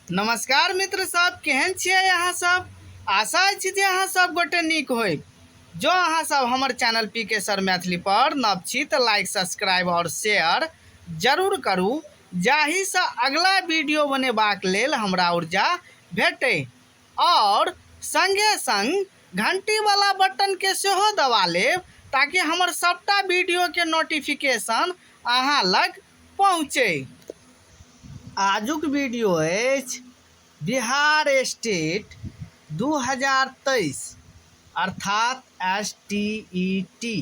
नमस्कार मित्र सब, केहन छियै अहाँ सब? आशा अछि जे अहाँ सब गोटे नीक होइब। जो अहाँ सब हमर चैनल पी के सर मैथिली पर नव छी तऽ लाइक, सब्सक्राइब और शेयर जरूर करू, जाहिसँ अगला वीडियो बनेबाक लेल हमरा ऊर्जा भेटै। और संगे संग घंटी वाला बटन के सेहो दबा लेब ताकि हमर सबटा वीडियो के नोटिफिकेशन अहाँ लग पहुँचै। आजुक वीडियो अछि बिहार स्टेट 2023 अर्थात S T E T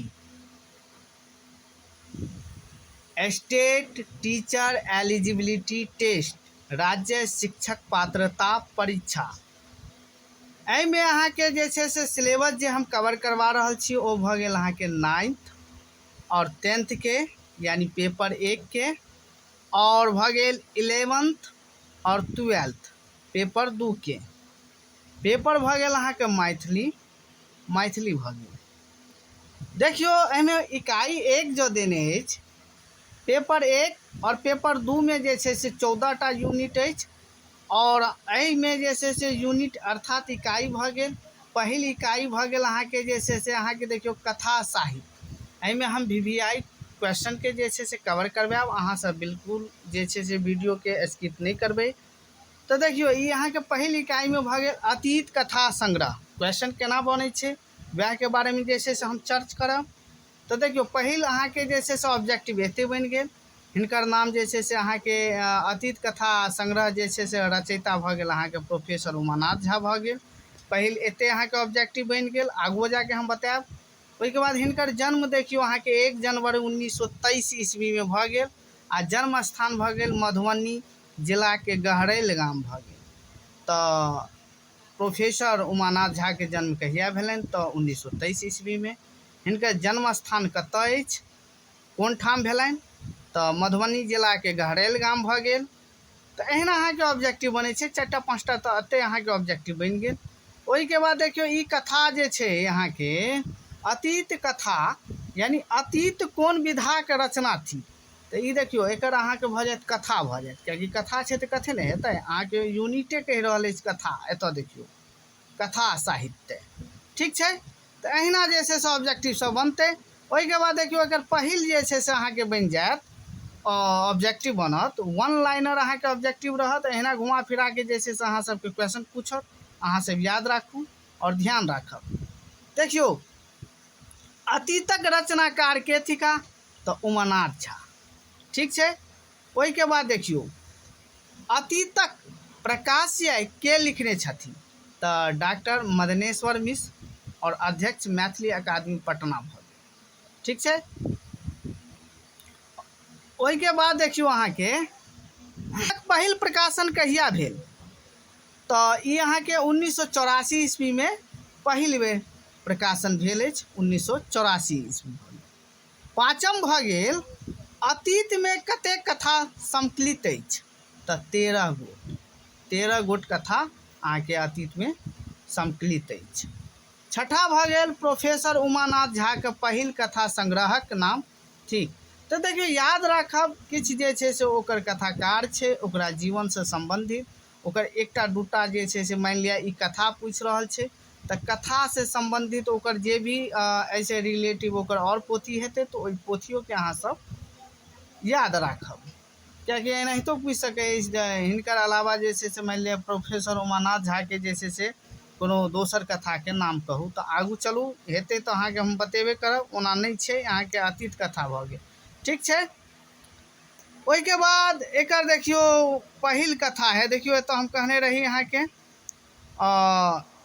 state teacher eligibility test, राज्य शिक्षक पात्रता परीक्षा। एहिमे अहाँके जे छै से सिलेबस जे हम कवर करवा रहल छी ओ भऽ गेल अहाँके नाइन्थ आओर टेंथके, यानी पेपर 1के, आओर भऽ गेल इलेवेंथ आओर ट्वेल्थ पेपर 2के। पेपर भऽ गेल अहाँके मैथिली, मैथिली भऽ गेल। देखियौ, एहिमे इकाई 1 जो देने अछि, पेपर 1 आओर पेपर 2मे जे छै से 14टा यूनिट अछि। आओर एहिमे जे छै से यूनिट अर्थात इकाई भऽ गेल। पहिल इकाई भऽ गेल अहाँके जे छै से अहाँके देखियौ कथा साहित्य। एहिमे हम वी वी आई क्वेश्चनके जे छै से कवर करबायब। अहाँ सब बिल्कुल जे छै से वीडियोके स्किप नहि करबै। तऽ देखियौ, ई अहाँके पहिल इकाईमे भऽ गेल अतीत कथा संग्रह। क्वेश्चन केना बनै छै वएहके बारेमे जे छै से हम चर्च करब। तऽ देखियौ, पहिल अहाँके जे छै से ऑब्जेक्टिव एते बनि गेल। हिनकर नाम जे छै से अहाँके अतीत कथा संग्रह जे छै से रचयिता भऽ गेल अहाँके प्रोफेसर उमानाथ झा भऽ गेल। पहिल एते अहाँके ऑब्जेक्टिव बनि गेल, आगुओ जाके हम बतायब। ओहिके बाद हिनकर जन्म देखियौ अहाँके 1 जनवरी 1923 ईस्वीमे भऽ गेल आ जन्म स्थान भऽ गेल मधुबनी जिलाके गहरैल गाम भऽ गेल। तऽ प्रोफेसर उमानाथ झाके जन्म कहिया भेलनि? तऽ 1923 ईस्वीमे। हिनकर जन्म स्थान कतऽ अछि, कोन ठाम भेलनि? तऽ मधुबनी जिलाके गहरैल गाम भऽ गेल। तऽ एहिना अहाँके ऑब्जेक्टिव बनै छै 4टा 5टा, तऽ एतहि अहाँके ऑब्जेक्टिव बनि गेल। ओहिके बाद देखियौ, ई कथा जे छै अहाँके अतीत कथा, यानी अतीत कोन विधाके रचना थिक? तऽ ई देखियौ, एकर अहाँके भऽ जायत कथा भऽ जायत, कियाकि कथा छै तऽ कथे ने हेतै। अहाँके यूनिटे कहि रहल अछि कथा, एतऽ देखियौ कथा साहित्य। ठीक छै, तऽ एहिना जे छै से ऑब्जेक्टिव सब बनतै। ओहिके बाद देखियौ, एकर पहिल जे छै से अहाँके बनि जायत ऑब्जेक्टिव बनत वन लाइनर अहाँके ऑब्जेक्टिव रहत। एहिना घुमा फिराके जे छै से अहाँ सबके क्वेश्चन पूछत, अहाँ सब याद राखू आओर ध्यान राखब। देखियौ, अतीतक रचनाकार के थिका? तऽ उमानाथ झा। ठीक छै, ओहिके बाद देखियौ, अतीतक प्रकाश्य के लिखने छथिन? तऽ डॉक्टर मदनेश्वर मिश्र और अध्यक्ष मैथिली अकादमी पटना भऽ गेल। ठीक छै, ओहिके बाद देखियौ अहाँके पहिल प्रकाशन कहिया भेल? तऽ ई अहाँके 1984 ईस्वीमे पहिल बेर प्रकाशन भेल अछि, 1984 ईस्वी। पाँचम भऽ गेल, अतीतमे कतेक कथा सम्मिलित अछि? तऽ 13 गोट, 13 गोट कथा अहाँके अतीतमे सम्मिलित अछि। छठा भऽ गेल, प्रोफेसर उमानाथ झाके पहिल कथा संग्रहक नाम थिक? तऽ देखियौ, याद राखब किछु जे छै से ओकर कथाकार छै, ओकरा जीवनसँ सम्बन्धित ओकर एकटा दूटा जे छै से, मानि लिअ ई कथा पूछि रहल छै तऽ कथासँ सम्बन्धित ओकर जे भी एहिसँ रिलेटिव ओकर आओर पोथी हेतै, तऽ ओहि पोथियोके अहाँ सब याद राखब, कियाकि एनाहितो पूछि सकै अछि जे हिनकर अलावा जे छै से मानि लिअ प्रोफेसर उमानाथ झाके जे छै से कोनो दोसर कथाके नाम कहू। तऽ आगू चलू, हेतै तऽ अहाँके हम बतेबे करब, ओना नहि छै। अहाँके अतीत कथा भऽ गेल। ठीक छै, ओहिके बाद एकर देखियौ पहिल कथा है। देखियौ, एतऽ हम कहने रही अहाँके,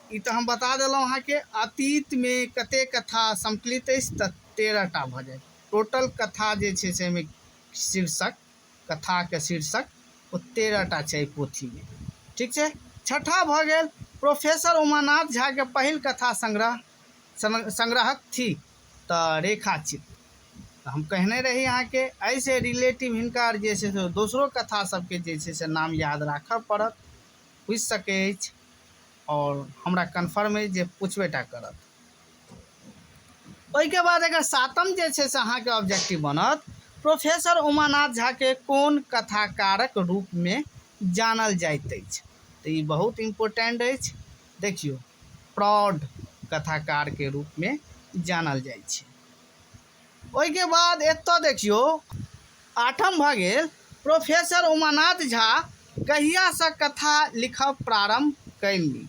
ई तऽ हम बता देलहुँ अहाँके अतीतमे कतेक कथा सम्मिलित अछि, तऽ 13टा भऽ जायत टोटल कथा जे छै से एहिमे शीर्षक, कथाके शीर्षक ओ 13टा छै एहि पोथीमे। ठीक छै, छठा भऽ गेल, प्रोफेसर उमानाथ झाके पहिल कथा संग्रहक थिक? तऽ रेखाचित्र। तऽ हम कहने रही अहाँके एहिसँ रिलेटिव हिनकर जे छै से दोसरो कथा सबके जे छै से नाम याद राखऽ पड़त, पूछि सकै अछि आओर हमरा कन्फर्म अछि जे पुछबे टा करत। ओहिके बाद एकर सातम जे छै से अहाँके ऑब्जेक्टिव बनत, प्रोफेसर उमानाथ झाके कोन कथाकारक रूपमे जानल जाइत अछि? तऽ ई बहुत इम्पोर्टेंट अछि। देखियौ, प्रौढ़ कथाकारके रूपमे जानल जाइ छै। ओहिके बाद एतऽ देखियौ, आठम भऽ गेल, प्रोफेसर उमानाथ झा कहियासँ कथा लिखब प्रारम्भ कयलनि?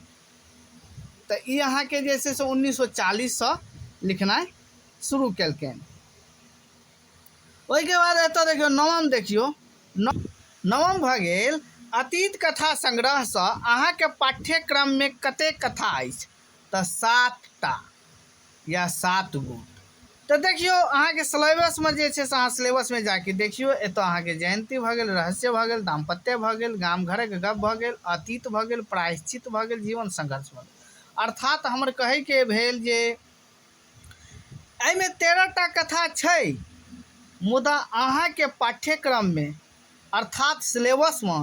तऽ ई अहाँके जे छै से 1940सँ लिखनाइ शुरू केलकनि। ओहिके बाद एतऽ देखियौ, नवम देखियौ, नवम भऽ गेल, अतीत कथा संग्रहसँ अहाँके पाठ्यक्रममे कतेक कथा अछि? तऽ 7टा या 7 गो। तऽ देखियौ, अहाँके सिलेबसमे जे छै से अहाँ सिलेबसमे जाके देखियौ। एतऽ अहाँके जयन्ती भऽ गेल, रहस्य भऽ गेल, दाम्पत्य भऽ गेल, गाम घरक गप भऽ गेल, अतीत भऽ गेल, प्रायश्चित भऽ गेल, जीवन संघर्ष भऽ गेल। अर्थात हमर कहैके भेल जे एहिमे 13टा कथा छै, मुदा अहाँके पाठ्यक्रममे अर्थात सिलेबसमे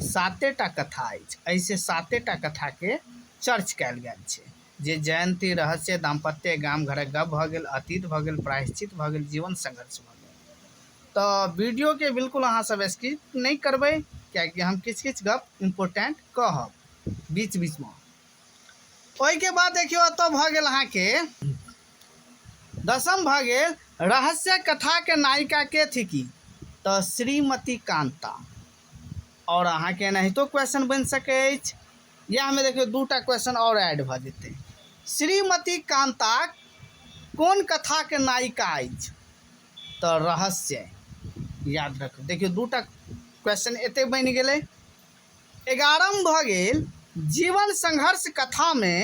7टा कथा अछि। एहिसँ 7टा कथाके चर्च कयल गेल छै, जे जयन्ती, रहस्य, दाम्पत्य, गाम घरक गप भऽ गेल, अतीत भऽ गेल, प्रायश्चित भऽ गेल, जीवन संघर्ष भऽ गेल। तऽ वीडियोके बिल्कुल अहाँ सब स्किप नहि करबै, कियाकि हम किछु किछु गप इम्पोर्टेंट कहब बीच बीचमे। ओहिके बाद देखियौ, एतऽ भऽ गेल अहाँके दसम भऽ गेल, रहस्य कथाके नायिका के थिकी? तऽ श्रीमती कान्ता। आओर अहाँके एनाहितो क्वेश्चन बनि सकै अछि। इएहमे देखियौ, 2टा क्वेश्चन आओर ऐड भऽ जेतै। श्रीमती कान्ता कोन कथाके नायिका अछि? तऽ रहस्य। याद रखू, देखियौ, 2टा क्वेश्चन एते बनि गेलै। 11 भऽ गेल, जीवन संघर्ष कथामे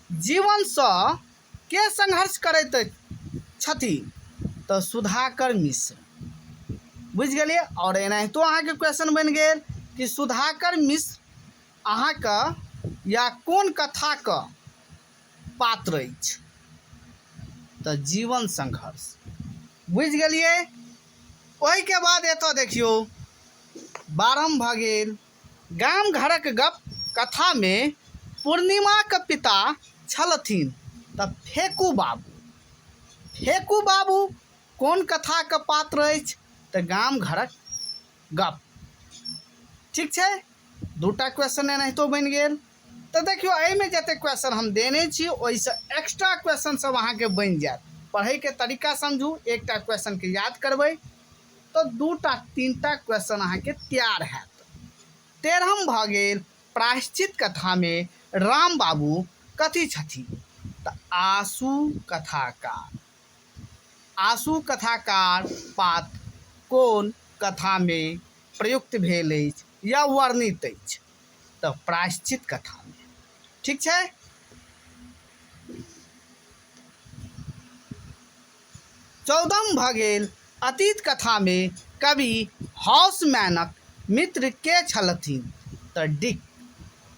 जीवनसँ के संघर्ष करैत छथि? तऽ सुधाकर मिश्र। बुझि गेलियै? आओर एनाहितो अहाँके क्वेश्चन बनि गेल कि सुधाकर मिश्र अहाँके या कोन कथाके पात्र अछि? तऽ जीवन संघर्ष। बुझि गेलियै? ओहिके बाद एतऽ देखियौ, 12 भऽ गेल, गाम घरक गप कथामे पूर्णिमाक पिता छलथिन? तऽ फेकू बाबू। फेकू बाबू कोन कथाके पात्र अछि? तऽ गाम घरक गप। ठीक छै, 2टा क्वेश्चन एनाहितो बनि गेल। तऽ देखियौ, एहिमे जतेक क्वेश्चन हम देने छी, ओहिसँ एक्स्ट्रा क्वेश्चन सब अहाँके बनि जायत। पढ़ैके तरीका समझू, एकटा क्वेश्चनके याद करबै तऽ 2टा 3टा क्वेश्चन अहाँके तैयार हैत। 13 भऽ गेल, प्रायश्चित कथामे राम बाबू कथी छथिन? तऽ आशु कथाकार। आशु कथाकार पात्र कोन कथामे प्रयुक्त भेल अछि या वर्णित अछि? तऽ प्रायश्चित कथामे। ठीक छै। 14 भऽ गेल, अतीत कथामे कवि हाउसमैनक मित्र के छलथिन? तऽ डिक।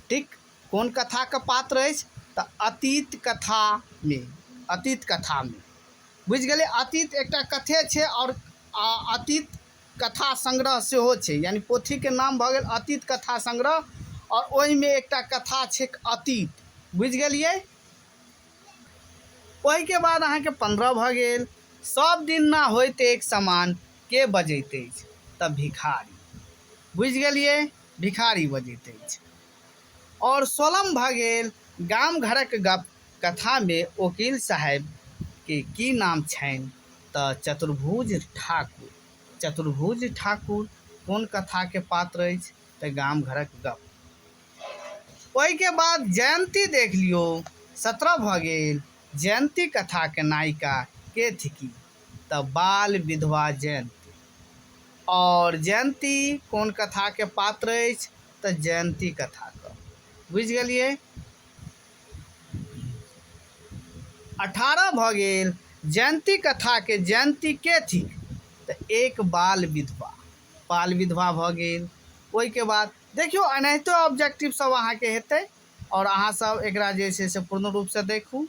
डिक कोन कथाके पात्र अछि? तऽ अतीत कथामे। अतीत कथामे। बुझि गेलियै? अतीत एकटा कथे छै आओर अतीत कथा संग्रह सेहो छै, यानी पोथीके नाम भऽ गेल अतीत कथा संग्रह, आओर ओहिमे एकटा कथा छै अतीत। बुझि गेलियै? ओहिके बाद अहाँके 15 भऽ गेल, सब दिन ना होइत एक समान के बजैत अछि? तऽ भिखारी। बुझि गेलियै? भिखारी बजैत अछि। आओर 16 भऽ गेल, गाम घरक गप कथामे ओकील साहेबके की नाम छनि? तऽ चतुर्भुज ठाकुर। चतुर्भुज ठाकुर कोन कथाके पात्र अछि? तऽ गाम घरक गप। ओहिके बाद जयन्ती देख लियौ, 17 भऽ गेल, जयन्ती कथाके नायिका के थिकी? तऽ बाल विधवा जयन्ती। आओर जयन्ती कोन कथाके पात्र अछि? तऽ जयन्ती कथाके। बुझि गेलियै? 18 भऽ गेल, जयन्ती कथाके जयन्ती के थिक? तऽ एक बाल विधवा। बाल विधवा भऽ गेल। ओहिके बाद देखियौ, एनाहितो ऑब्जेक्टिव सब अहाँके हेतै, आओर अहाँ सब एकरा जे छै से पूर्ण रूपसँ देखू।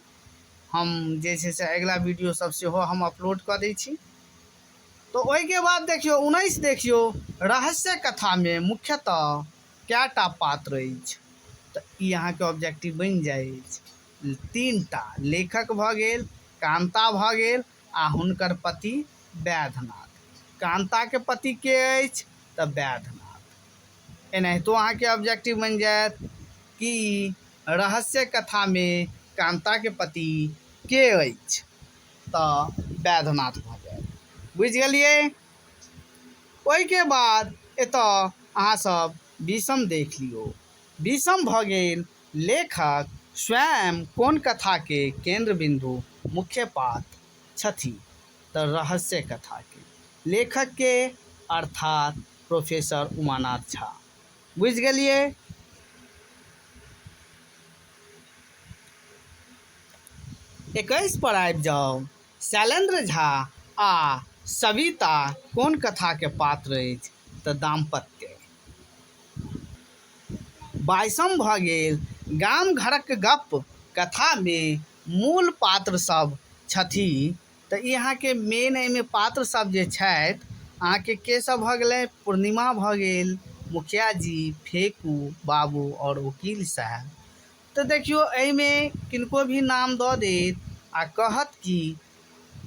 हम जे छै से अगिला वीडियो सब सेहो हम अपलोड कऽ दै छी। तऽ ओहिके बाद देखियौ, 19 देखियौ, रहस्य कथामे मुख्यतः कएटा पात्र अछि? तऽ ई अहाँके ऑब्जेक्टिव बनि जाइ अछि, 3टा। लेखक भऽ गेल, कान्ता भऽ गेल, आ हुनकर पति वैद्यनाथ। कान्ताके पति के अछि? तऽ वैद्यनाथ। एनाहितो अहाँके ऑब्जेक्टिव बनि जायत कि रहस्य कथामे कान्ताके पति के अछि, तऽ वैद्यनाथ भऽ जायत। बुझि गेलियै? ओहिके बाद एतऽ अहाँ सब 20म देख लियौ। 20म भऽ गेल लेखक स्वयं कोन कथाके केन्द्र बिन्दु मुख्य पात्र छथि, तऽ रहस्य कथाके लेखक के अर्थात प्रोफेसर उमानाथ झा। बुझि गेलियै? 21 पर आबि जाउ। शैलेन्द्र झा आ सविता कोन कथाके पात्र अछि, तऽ दाम्पत्य। 22म भऽ गेल गाम घरक गप कथामे मूल पात्र सब छथि, तऽ ई अहाँके मेन एहिमे पात्र सब जे छथि अहाँके के सब भऽ गेलै, पूर्णिमा भऽ गेल, मुखिया जी, फेकू बाबू आओर वकील साहब। तऽ देखियौ एहिमे किनको भी नाम दऽ देत आ कहत कि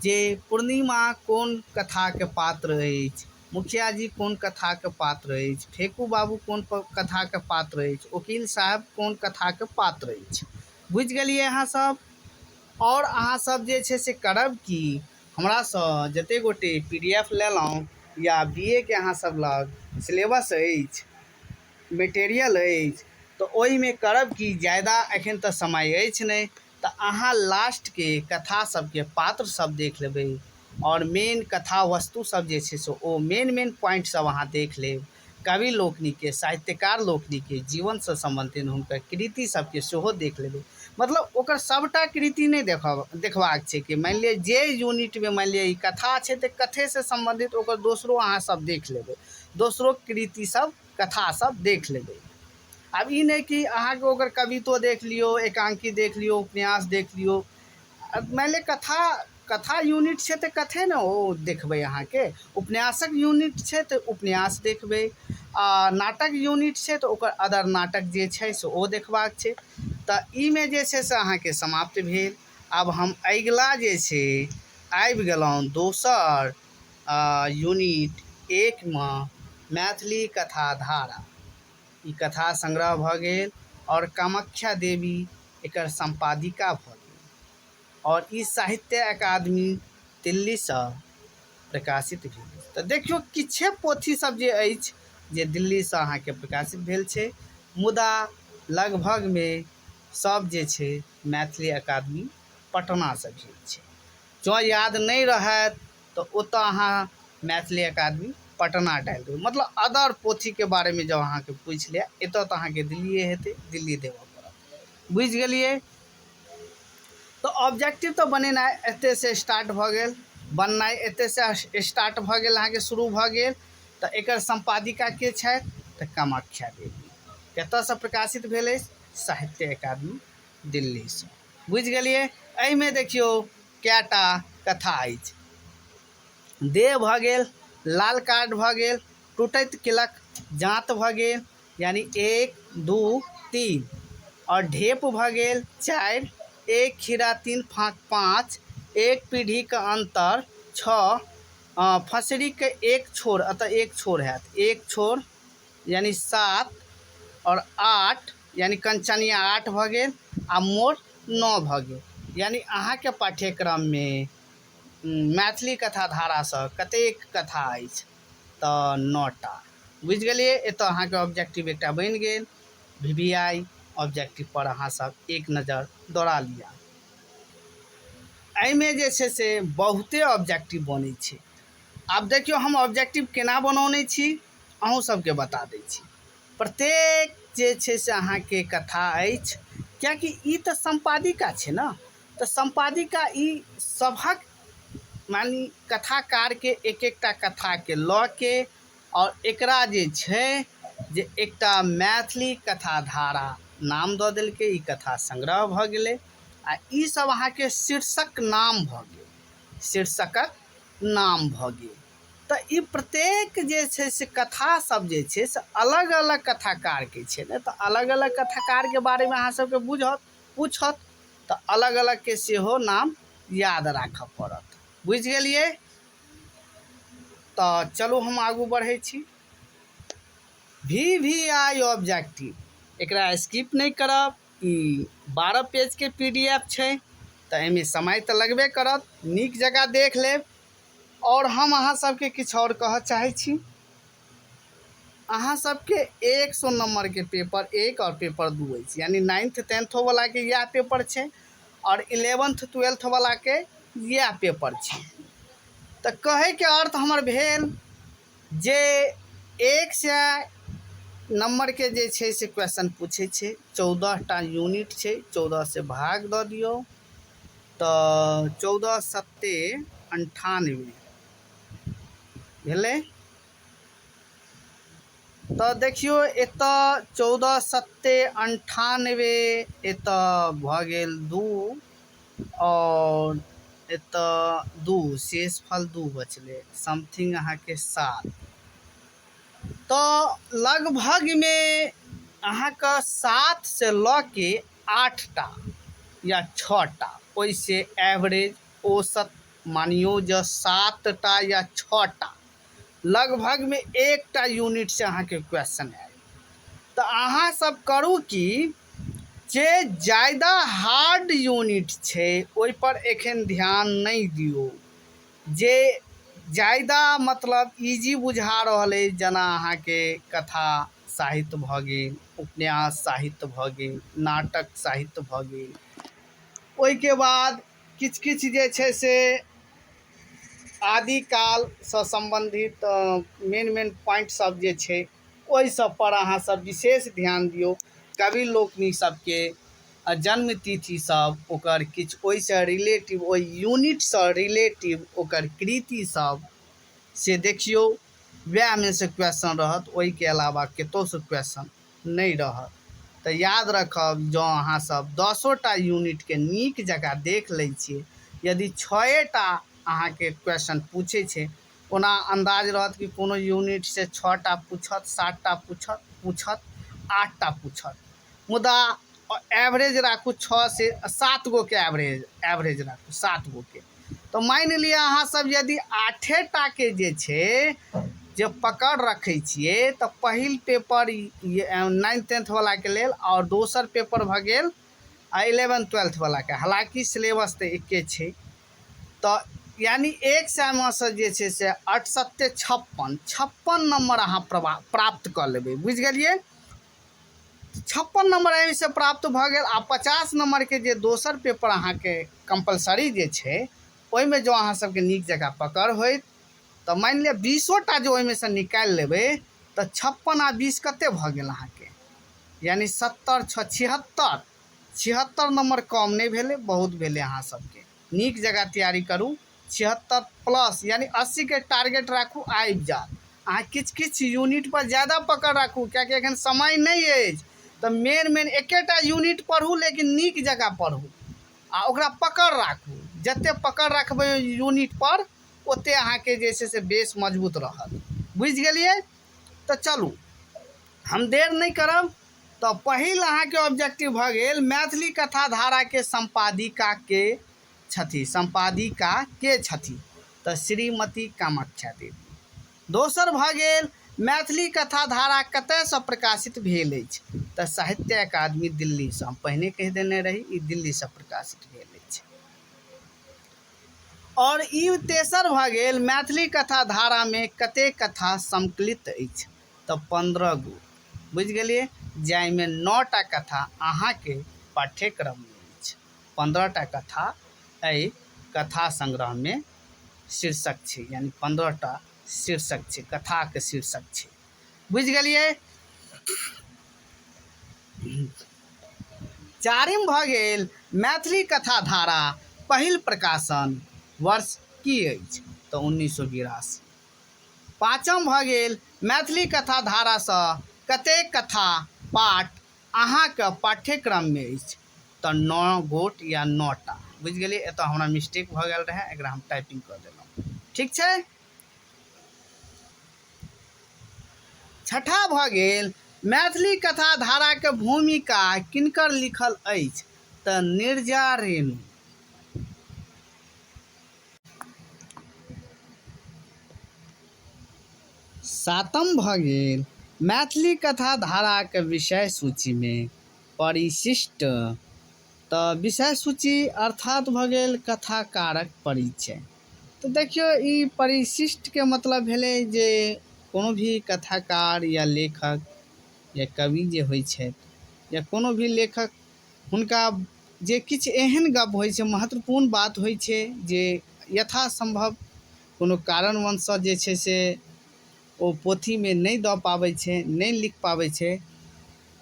जे पूर्णिमा कोन कथाके पात्र अछि, मुखिया जी कोन कथाके पात्र अछि, फेकू बाबू कोन कथाके पात्र अछि, वकील साहब कोन कथाके पात्र अछि। बुझि गेलियै अहाँ सब? आओर अहाँ सब जे छै से करब कि हमरासँ जते गोटे पी डी एफ लेलहुँ या बी ए के अहाँ सब लग सिलेबस अछि, मटेरियल अछि, तऽ ओहिमे करब कि ज्यादा एखन तऽ समय अछि नहि, तऽ अहाँ लास्टके कथा सबके पात्र सब देख लेबै आओर मेन कथा वस्तु सब जे छै से ओ मेन मेन पॉइंट सब अहाँ देख लेब। कवि लोकनिके, साहित्यकार लोकनिके जीवनसँ सम्बन्धित हुनकर कृति सबके सेहो देख लेबै। मतलब ओकर सबटा कृति नहि देखबाक छै कि मानि लिअ जे यूनिटमे मानि लिअ ई कथा छै तऽ कथेसँ सम्बन्धित ओकर दोसरो अहाँ सब देख लेबै, दोसरो कृति सब कथा सब देख लेबै। आब ई नहि कि अहाँके ओकर कवितो देख लियौ, एकांकी देख लियौ, उपन्यास देख लियौ। मानि लिअ कथा यूनिट छै तऽ कथे ने ओ देखबै, अहाँके उपन्यासक यूनिट छै तऽ उपन्यास देखबै, आ नाटक यूनिट छै तऽ ओकर अदर नाटक जे छै से ओ देखबाक छै। तऽ ई मे जे छै से अहाँके समाप्त भेल। आब हम अगिला जे छै आबि गेलहुँ दोसर यूनिट 1 मे मैथिली कथा धारा। ई कथा संग्रह भऽ गेल आओर कामाख्या देवी एकर सम्पादिका भऽ गेल आओर ई साहित्य अकादमी दिल्लीसँ प्रकाशित भेल। तऽ देखियौ किछे पोथी सब जे अछि जे दिल्लीसँ अहाँके प्रकाशित भेल छै, मुदा लगभगमे सब जे छै मैथिली अकादमी पटनासँ भेल छै। जँ याद नहि रहत तऽ ओतऽ अहाँ मैथिली अकादमी पटना डालि देबै। मतलब अदर पोथीके बारेमे जँ अहाँके पूछि लिअ, एतऽ तऽ अहाँके दिल्लिए हेतै, दिल्ली देबऽ पड़त। बुझि गेलियै? तऽ ऑब्जेक्टिव तऽ बनेनाइ एतयसँ स्टार्ट भऽ गेल, बननाइ एतयसँ स्टार्ट भऽ गेल, अहाँके शुरू भऽ गेल। तऽ एकर सम्पादिका के छथि तऽ कामाख्या देवी। कतऽसँ प्रकाशित भेल अछि? साहित्य अकादमी दिल्लीसँ। बुझि गेलियै? एहिमे देखियौ कएटा कथा अछि। देह भऽ गेल, लाल कार्ड भऽ गेल, टूटैत किलक जाँत भऽ गेल, यानी 1 2 3, और ढेप भऽ गेल 4, 1 खीरा 3 फाँक 5, 1 पीढ़ीके अंतर 6, फसरीके 1 छोर, अतः 1 छोर हैत, 1 छोर यानी 7 और 8 यानी कंचनिया 8 भऽ गेल आ मोर 9 भऽ गेल। यानी अहाँके पाठ्यक्रममे मैथिली कथा धारासँ कतेक कथा अछि तऽ 9टा। बुझि गेलियै? एतऽ अहाँके ऑब्जेक्टिव एकटा बनि गेल। वी वी I objective पर अहाँ सब एक नजर दौड़ा लिअ। एहिमे जे छै से बहुते ऑब्जेक्टिव बनै छै। आब देखियौ हम ऑब्जेक्टिव केना बनौने छी, अहूँ सबके बता दै छी। प्रत्येक जे छै से अहाँके कथा अछि, कियाकि ई तऽ सम्पादिका छै ने, तऽ सम्पादिका ई सभक मानि कथाकार के एक एकटा कथा के लऽ के और एकरा जे छै जे एकटा मैथिली कथा धारा नाम दऽ देलकै। ई कथा संग्रह भऽ गेलै आ ई सब अहाँके शीर्षक नाम भऽ गेल, शीर्षकक नाम भऽ गेल। तऽ ई प्रत्येक जे छै से कथा सब जे छै से अलग अलग कथाकार के छै ने, तऽ अलग अलग कथाकार के बारेमे अहाँ सबके पूछत तऽ अलग अलग के सेहो नाम याद राखऽ पड़त। बुझि गेलियै? तऽ चलू हम आगू बढ़ै छी। VVI ऑब्जेक्टिव, एकरा स्किप नहि करब। ई 12 पेजके PDF छै, तऽ एहिमे समय तऽ लगबे करत, नीक जकाँ देख लेब। आओर हम अहाँ सबके किछु आओर कहऽ चाहै छी, अहाँ सबके 100 नम्बरके पेपर 1 आओर पेपर 2 अछि, यानी 9th 10th वालाके इएह पेपर छै आओर 11th 12th वालाके इएह पेपर छै। तऽ कहैके अर्थ हमर भेल जे 100 नम्बरके जे छै से क्वेश्चन पूछै छै, 14टा यूनिट छै, 14 से भाग दऽ दियौ तऽ 14 सत्ते 98 भेलै। तऽ देखियौ एतऽ 14 सत्ते 98 एतऽ भऽ गेल 2 आओर एतऽ 2, शेषफल 2 बचलै, समथिंग अहाँके 7। तऽ लगभगमे अहाँके 7 से लऽ के 8टा या 6टा, ओहिसँ एवरेज औसत मानियौ जे 7टा या 6टा लगभगमे एकटा यूनिट से अहाँके क्वेश्चन आयल। तऽ अहाँ सब करू कि जे ज्यादा हार्ड यूनिट छै ओहिपर एखन ध्यान नहि दियौ, जे ज्यादा मतलब इजी बुझा रहल अछि, जेना अहाँके कथा साहित्य भऽ गेल, उपन्यास साहित्य भऽ गेल, नाटक साहित्य भऽ गेल, ओहिके बाद किछु किछु जे छै से आदिकालसँ सम्बन्धित मेन मेन पॉइंट सब जे छै ओहि सब पर अहाँ सब विशेष ध्यान दियौ। कवि लोकनि सबके जन्मतिथि सब, ओकर किछु ओहिसँ रिलेटिव, ओहि यूनिटसँ रिलेटिव ओकर कृति सब से देखियौ, वएहमे से क्वेश्चन रहत, ओहिके अलावा कतहुसँ क्वेश्चन नहि रहत। तऽ याद रखब, जँ अहाँ सब 10टा यूनिटके नीक जकाँ देख लै छियै, यदि 6टा अहाँके क्वेश्चन पूछै छै, ओना अन्दाज रहत कि कोनो यूनिट से 6टा पूछत, 7टा पूछत, 8टा पूछत, मुदा एवरेज राखू 6 से 7 गोके, एवरेज राखू 7 गोके। तऽ मानि लिअ अहाँ सब यदि 8टाके जे छै जे पकड़ रखै छियै, तऽ पहिल पेपर 9th 10th वालाके लेल आओर दोसर पेपर भऽ गेल 11th 12th वालाके, हालाँकि सिलेबस तऽ एके छै। तऽ यानी 100 से जे छै से 8 सत्ते 56, 56 नम्बर अहाँ प्राप्त कऽ लेबै, बुझि गेलियै। 56 नम्बर एहिसँ प्राप्त भऽ गेल। आ 50 नम्बरके जे दोसर पेपर अहाँके कम्पलसरी जे छै ओहिमे जँ अहाँ सबके नीक जकाँ पकड़ होइत तऽ मानि लिअ 20टा जे ओहिमे सँ निकालि लेबै तऽ 56 आ 20 कते भऽ गेल अहाँके, यानी 70 6 76, 76 नम्बर कम नहि भेलै, बहुत भेलै। अहाँ सबके नीक जगह तैयारी करू, 76 प्लस यानी 80 के टारगेट राखू, आबि जायत। अहाँ किछु किछु यूनिट पर ज्यादा पकड़ राखू, कियाकि एखन समय नहि अछि, तऽ मेन मेन एकेटा यूनिट पढ़ू, लेकिन नीक जगह पढ़ू आ ओकरा पकड़ राखू। जते पकड़ रखबै यूनिट पर ओते अहाँके जे छै से बेस मजबूत रहत, बुझि गेलियै। तऽ चलू हम देर नहि करब। तऽ पहिल अहाँके ऑब्जेक्टिव भऽ गेल मैथिली कथा धाराके सम्पादिका के छथि, सम्पादिका के छथि, तऽ श्रीमती कामाख्या देवी। दोसर भऽ गेल मैथिली कथा धारा कतयसँ प्रकाशित भेल अछि, तऽ साहित्य अकादमी दिल्लीसँ, हम पहिने कहि देने रही ई दिल्लीसँ प्रकाशित भेल अछि। आओर ई तेसर भऽ गेल मैथिली कथा धारामे कतेक कथा संकलित अछि, तऽ 15 गो, बुझि गेलियै, जाहिमे 9टा कथा अहाँके पाठ्यक्रममे अछि। 15टा कथा एहि कथा संग्रहमे शीर्षक छै, यानी 15टा शीर्षक छै, कथाके शीर्षक छै, बुझि गेलियै। चारिम भऽ गेल मैथिली कथा धारा पहिल प्रकाशन वर्ष की अछि, तऽ 1982। पाँचम भऽ गेल मैथिली कथा धारासँ कतेक कथा पाठ अहाँके पाठ्यक्रममे अछि, तऽ 9 गोट या 9टा, बुझि गेलियै। एतऽ हमरा मिस्टेक भऽ गेल रहै, एकरा हम टाइपिंग कऽ देलहुँ, ठीक छै। छठा भऽ गेल मैथिली कथा धाराके भूमिका किनकर लिखल अछि, तऽ निर्जा रेणु। सातम भऽ गेल मैथिली कथा धाराक विषय सूचीमे परिशिष्ट, तऽ विषय सूची अर्थात भऽ गेल कथाकारक परिचय। तऽ देखियौ, ई परिशिष्टके मतलब भेलै जे कोनो भी कथाकार या लेखक या कवि जे होइ छथि या कोनो भी लेखक, हुनका जे किछु एहन गप होइ छै, महत्वपूर्ण बात होइ छै, जे यथासम्भव कोनो कारणवशसँ जे छै से ओ पोथीमे नहि दऽ पाबै छै, नहि लिख पाबै छै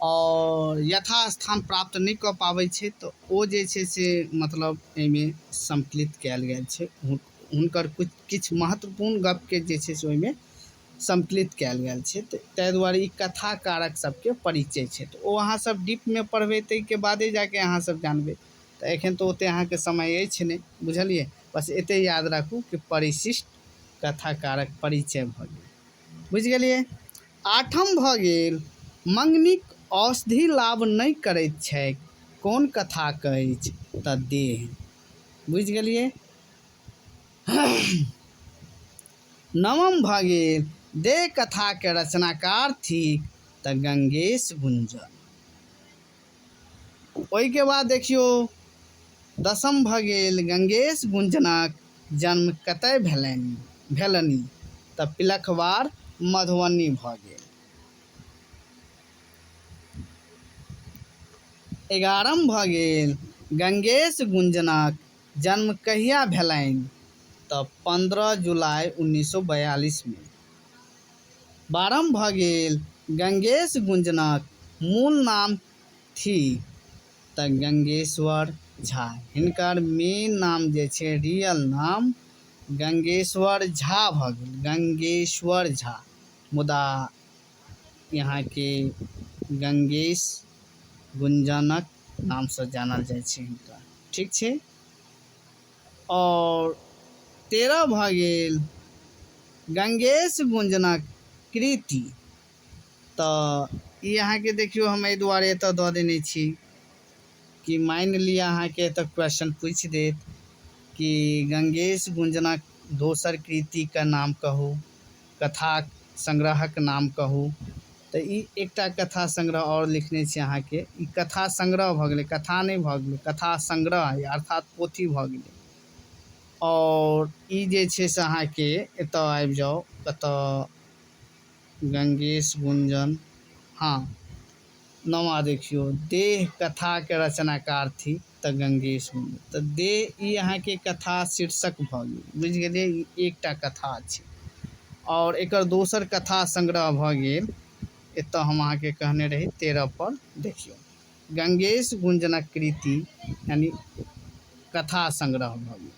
आओर यथास्थान प्राप्त नहि कऽ पाबै छै, तऽ ओ जे छै से मतलब एहिमे सम्मिलित कयल गेल छै। हुनकर किछु महत्वपूर्ण गपके जे छै से ओहिमे सम्मिलित कयल गेल छै। तऽ ताहि दुआरे ई कथाकारक सबके परिचय छै। तऽ ओ अहाँ सब डीपमे पढ़बै, ताहिके बादे जाके अहाँ सब जानबै। तऽ एखन तऽ ओते अहाँके समय अछि नहि, बुझलियै? बस एते याद राखू कि परिशिष्ट कथाकारक परिचय भऽ गेल, बुझि गेलियै? आठम भऽ गेल, मंगनीक औषधि लाभ नहि करैत छैक, कोन कथाक अछि? तऽ देह, बुझि गेलियै? नवम भऽ गेल, देह कथाके रचनाकार थिक, तऽ गंगेश गुंजन। ओहिके बाद देखियौ, दसम भऽ गेल, गंगेश गुंजनक जन्म कतय भेलनि? तऽ पिलखवार, मधुबनी भऽ गेल। 11म भऽ गेल, गंगेश गुंजनक जन्म कहिया भेलनि? तऽ 15 जुलाई 1942मे। 12म भऽ गेल, गंगेश गुंजनक मूल नाम थिक, तऽ गंगेश्वर झा। हिनकर मेन नाम जे छै, रियल नाम गंगेश्वर झा भऽ गेल, गंगेश्वर झा, मुदा यहाँके गंगेश गुंजनक नामसँ जानल जाइ छै हिनका, ठीक छै? आओर 13 भऽ गेल, गंगेश गुंजनक कृति, तऽ ई अहाँके देखियौ, हम एहि दुआरे एतऽ दऽ देने छी कि मानि लिअ अहाँके एतऽ क्वेश्चन पूछि देत कि गंगेश गुंजनक दोसर कृतिके नाम कहू, कथा संग्रहक नाम कहू। तऽ ई एकटा कथा संग्रह आओर लिखने छी अहाँके। ई कथा संग्रह भऽ गेलै, कथा नहि भऽ गेलै, कथा संग्रह अर्थात पोथी भऽ गेलै। आओर ई जे छै से अहाँके एतऽ आबि जाउ, कतऽ गंगेश गुंजन, हाँ, नौआ देखियौ, देह कथाके रचनाकार थिक, तऽ गंगेश गुंजन। तऽ देह ई अहाँके कथा शीर्षक भऽ गेल, बुझि गेलियै? ई एकटा कथा छै आओर एकर दोसर कथा संग्रह भऽ गेल। एतऽ हम अहाँके कहने रही 13 पर देखियौ, गंगेश गुंजनक कृति यानी कथा संग्रह भऽ गेल।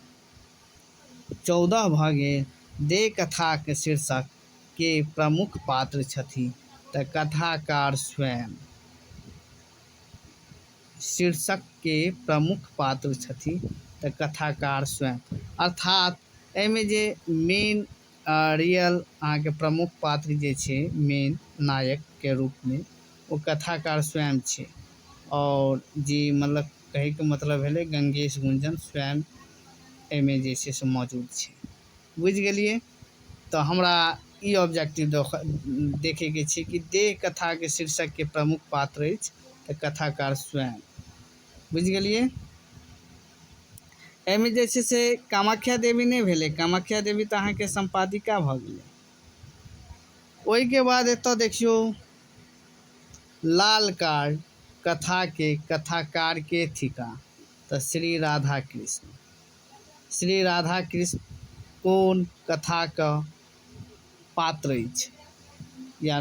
14 भऽ गेल, देह कथाके शीर्षक के प्रमुख पात्र छथि, तऽ कथाकार स्वयं। शीर्षक के प्रमुख पात्र छथि, तऽ कथाकार स्वयं, अर्थात एहिमे जे मेन रियल अहाँके प्रमुख पात्र जे छै, मेन नायक के रूपमे, ओ कथाकार स्वयं छै। आओर जे मतलब कहैके मतलब भेलै गंगेश गुंजन स्वयं एहिमे जे छै से मौजूद छै, बुझि गेलियै? तऽ हमरा ई ऑब्जेक्टिव देखैके छै कि देह कथाके शीर्षकके प्रमुख पात्र अछि, तऽ कथाकार स्वयं, बुझि गेलियै? एहिमे जे छै से कामाख्या देवी नहि भेलै, कामाख्या देवी तऽ अहाँके सम्पादिका भऽ गेलै। ओहिके बाद एतऽ देखियौ, लाल कार्ड कथाके कथाकार के थिका, तऽ श्री राधा कृष्ण। श्री राधा कृष्ण कोन कथाके पात्र अछि या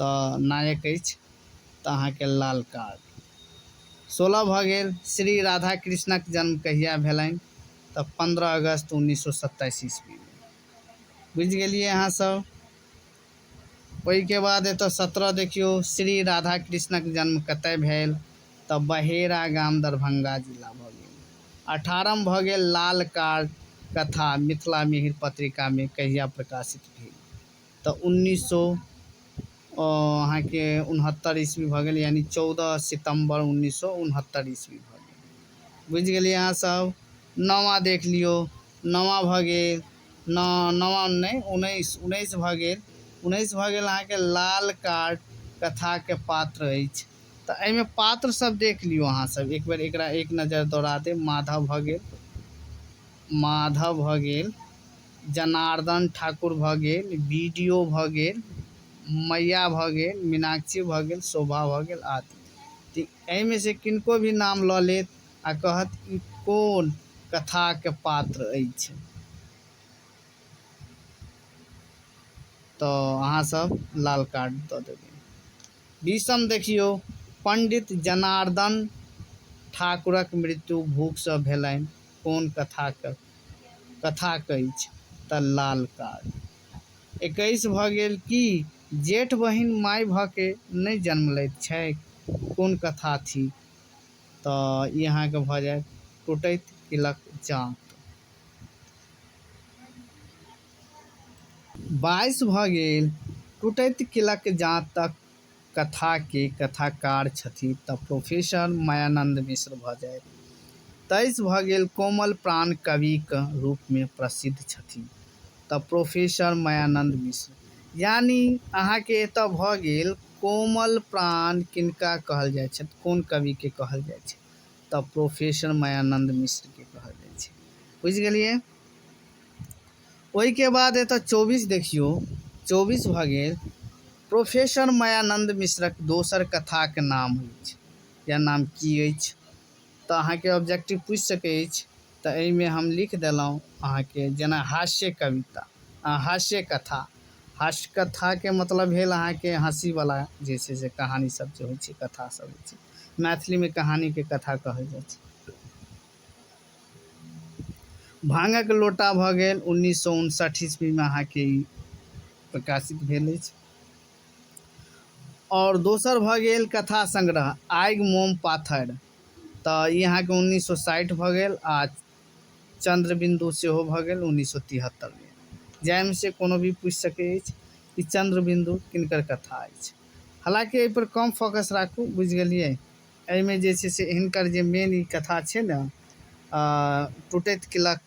तऽ नायक अछि? तऽ अहाँके लाल कार्ड। 16 भऽ गेल, श्री राधा कृष्णक जन्म कहिया भेलनि? तऽ 15 अगस्त 1927 ईस्वीमे, बुझि गेलियै अहाँ सब? ओहिके बाद एतऽ 17 देखियौ, श्री राधा कृष्णक जन्म कतय भेल? तऽ बहेरा गाम, दरभंगा जिला भऽ गेल। 18 भऽ गेल, लाल कार्ड कथा मिथिला मिहिर पत्रिकामे कहिया प्रकाशित भेल? तऽ उन्नीस सौ अहाँके उनहत्तर ईस्वी भऽ गेल, यानी 14 सितम्बर 1969 ईस्वी भऽ गेल, बुझि गेलियै अहाँ सब? नौवा देख लियौ, नौवा भऽ गेल, नौवा नहि, 19 भऽ गेल। 19 भऽ गेल अहाँके लाल कार्ड कथाके पात्र अछि। तऽ एहिमे पात्र सब देख लियौ अहाँ सब एक बेर, एकरा एक नजर दौड़ा देब। माधव भऽ गेल, माधव भऽ गेल, जनार्दन ठाकुर भऽ गेल, बी डी ओ भऽ गेल, मैया भऽ गेल, मीनाक्षी भऽ गेल, शोभा भऽ गेल आदि। एहिमे से किनको भी नाम लऽ लेत आ कहत ई कोन कथाके पात्र अछि, तऽ अहाँ सब लाल कार्ड दऽ देबै। 20म देखियौ, पंडित जनार्दन ठाकुरक मृत्यु भूखसँ भेलनि, कोन कथाके अछि? तऽ लाल कार्ड। 21 भऽ गेल कि जेठ बहिन माय भऽ के नहि जन्म लैत छैक, कोन कथा थिक? तऽ ई अहाँके भऽ जायत टूटैत किलक जाँत। 22 भऽ गेल टूटैत किलक जाँतक कथाके कथाकार छथि, तऽ प्रोफेसर मायानंद मिश्र भऽ जायत। 23 भऽ गेल कोमल प्राण कविक रूपमे प्रसिद्ध छथि, तऽ प्रोफेसर मायानंद मिश्र। यानी अहाँके एतऽ भऽ गेल कोमल प्राण किनका कहल जाइ छथि, कोन कविके कहल जाइ छै, तऽ प्रोफेसर मायानंद मिश्रके कहल जाइ छै। बुझि गेलियै। ओहिके बाद एतऽ 24 देखियौ, 24 भऽ गेल प्रोफेसर मायानंद मिश्रक दोसर कथाके नाम अछि या नाम की अछि? तऽ अहाँके ऑब्जेक्टिव पूछि सकै अछि, तऽ एहिमे हम लिख देलहुँ अहाँके जेना हास्य कविता, हास्य कथा। हास्य कथाके मतलब भेल अहाँके हँसीवला जे छै से कहानी सब जे होइ छै, कथा सब होइ छै। मैथिलीमे कहानीके कथा कहल जाइ छै। भांगक लोटा भऽ गेल 1959 ईस्वीमे अहाँके ई प्रकाशित भेल अछि। आओर दोसर भऽ गेल कथा संग्रह आगि मोम पाथर, तऽ ई अहाँके 1960 भऽ गेल। आ चंद्रबिंदु सेहो भऽ गेल 1973मे। जाहिमे से कोनो भी पूछि सकै अछि कि चंद्रबिंदु किनकर कथा अछि। हालाँकि एहिपर कम फोकस राखू, बुझि गेलियै। एहिमे जे छै से हिनकर जे मेन ई कथा छै ने टूटैत किलक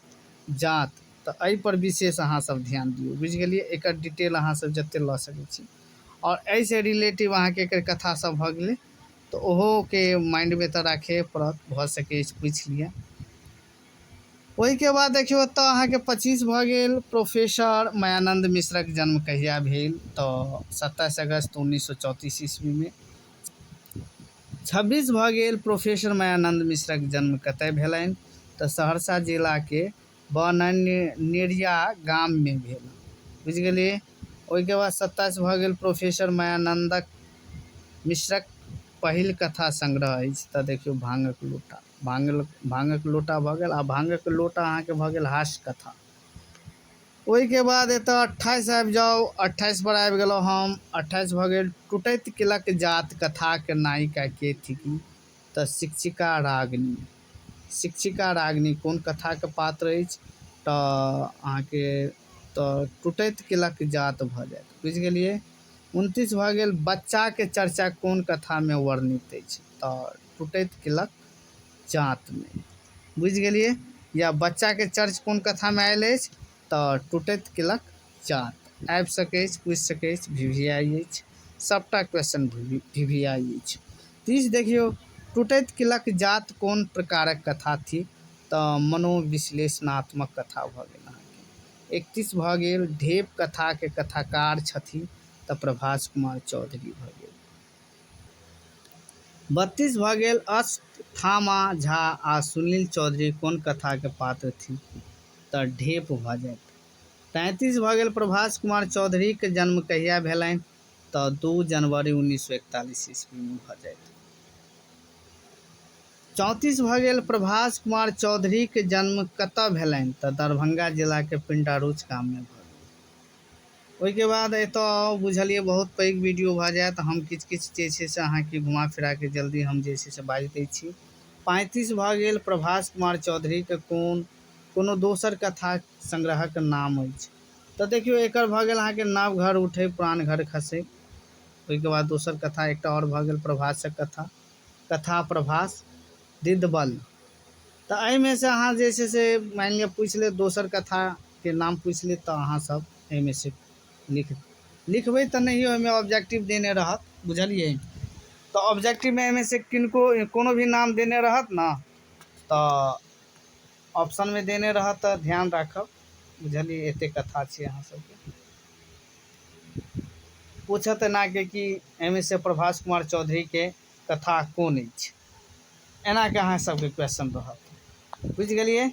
जाँत, तऽ एहिपर विशेष अहाँ सब ध्यान दियौ, बुझि गेलियै। एकर डिटेल अहाँ सब जते लऽ सकै छी। आओर एहिसँ रिलेटिव अहाँके एकर कथा सब भऽ गेलै तऽ ओहोके माइंडमे तऽ राखै पड़त, भऽ सकै अछि पूछि लिअ। ओहिके बाद देखियौ एतऽ अहाँके 25 भऽ गेल प्रोफेसर मायानंद मिश्रक जन्म कहिया भेल? तऽ 27 अगस्त 1934 ईस्वीमे। 26 भऽ गेल प्रोफेसर मायानंद मिश्रक जन्म कतय भेलनि? तऽ सहरसा जिलाके बननेरिया गाममे भेल, बुझि गेलियै। ओहिके बाद 27 भऽ गेल प्रोफेसर मायानंदक मिश्रक पहिल कथा संग्रह अछि, तऽ देखियौ भांगक लोटा, भांगक लोटा भऽ गेल। आ भांगक लोटा अहाँके भऽ गेल हास्य कथा। ओहिके बाद एतऽ 28 आबि जाउ, 28 पर आबि गेलहुँ हम। 28 भऽ गेल टूटैत किलक जात कथाके नायिका के थिकी? तऽ शिक्षिका रागिनी। शिक्षिका रागिनी कोन कथाके पात्र अछि? तऽ अहाँके तऽ टूटैत किलक जात भऽ जायत, बुझि गेलियै। 29 भऽ गेल बच्चाके चर्चा कोन कथामे वर्णित अछि? तऽ टूटैत किलक जातमे, बुझि गेलियै। या बच्चाके चर्च कोन कथामे आयल अछि? तऽ टूटैत किलक जात। आबि सकै अछि, पूछि सकै अछि, वी वी आई अछि, सबटा क्वेश्चन वी वी आई अछि। 30 देखियौ टूटैत किलक जात कोन प्रकारक कथा थिक? तऽ मनोविश्लेषणात्मक कथा भऽ गेल अहाँके। 31 भऽ गेल ढेप कथाके कथाकार छथि, तऽ प्रभास कुमार चौधरी भऽ गेल। 32 भऽ गेल अष्टथामा झा आ सुनील चौधरी कोन कथाके पात्र थिक? तऽ ढेप भऽ जायत। 33 भऽ गेल प्रभास कुमार चौधरीके जन्म कहिया भेलनि? तऽ 2 जनवरी 1941 ईस्वीमे भऽ जायत। 34 भऽ गेल प्रभास कुमार चौधरीके जन्म कतऽ भेलनि? तऽ दरभंगा जिलाके पिंडारूच गाममे भऽ गेल। ओहिके बाद एतऽ बुझलियै बहुत पैघ वीडियो भऽ जायत, हम किछु किछु जे छै से अहाँके घुमा फिराके जल्दी हम जे छै से बाजि दै छी। 35 भऽ गेल प्रभास कुमार चौधरीके कोनो दोसर कथा संग्रहक नाम अछि? तऽ देखियौ एकर भऽ गेल अहाँके नव घर उठे पुरान घर खसे। ओहिके बाद दोसर कथा एकटा आओर भऽ गेल प्रभासक कथा, कथा प्रभास दिदबल। तऽ एहिमे से अहाँ जे छै से मानि लिअ पूछि लेत, दोसर कथाके नाम पूछि लेत, तऽ अहाँ सब एहिमे से लिख लिखबै तऽ नहिए, ओहिमे ऑब्जेक्टिव देने रहत, बुझलियै? तऽ ऑब्जेक्टिवमे एहिमे से किनको कोनो भी नाम देने रहत ने, तऽ ऑप्शनमे देने रहत, तऽ ध्यान राखब, बुझलियै? एतेक कथा छै अहाँ सबके। पूछत एनाके कि एहिमे से प्रभास कुमार चौधरीके कथा कोन अछि, एनाके अहाँ सबके क्वेश्चन रहत, बुझि गेलियै?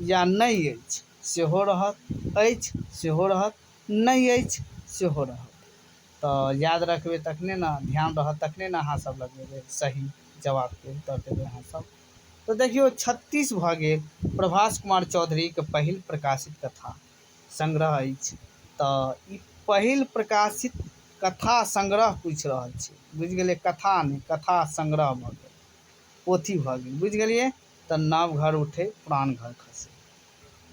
या नहि अछि सेहो रहत, अछि सेहो रहत, नहि अछि सेहो रहत। तऽ याद रखबै तखने ने, ध्यान रहत तखने ने अहाँ सब लगेबै, सही जवाबके उत्तर देबै अहाँ सब। तऽ देखियौ, 36 भऽ गेल, प्रभास कुमार चौधरीके पहिल प्रकाशित कथा संग्रह अछि। तऽ ई पहिल प्रकाशित कथा संग्रह पूछि रहल छी, बुझि गेलियै? कथा नहि, कथा संग्रह भऽ गेल, पोथी भऽ गेल, बुझि गेलियै? तऽ नव घर उठे पुरान घर खसे।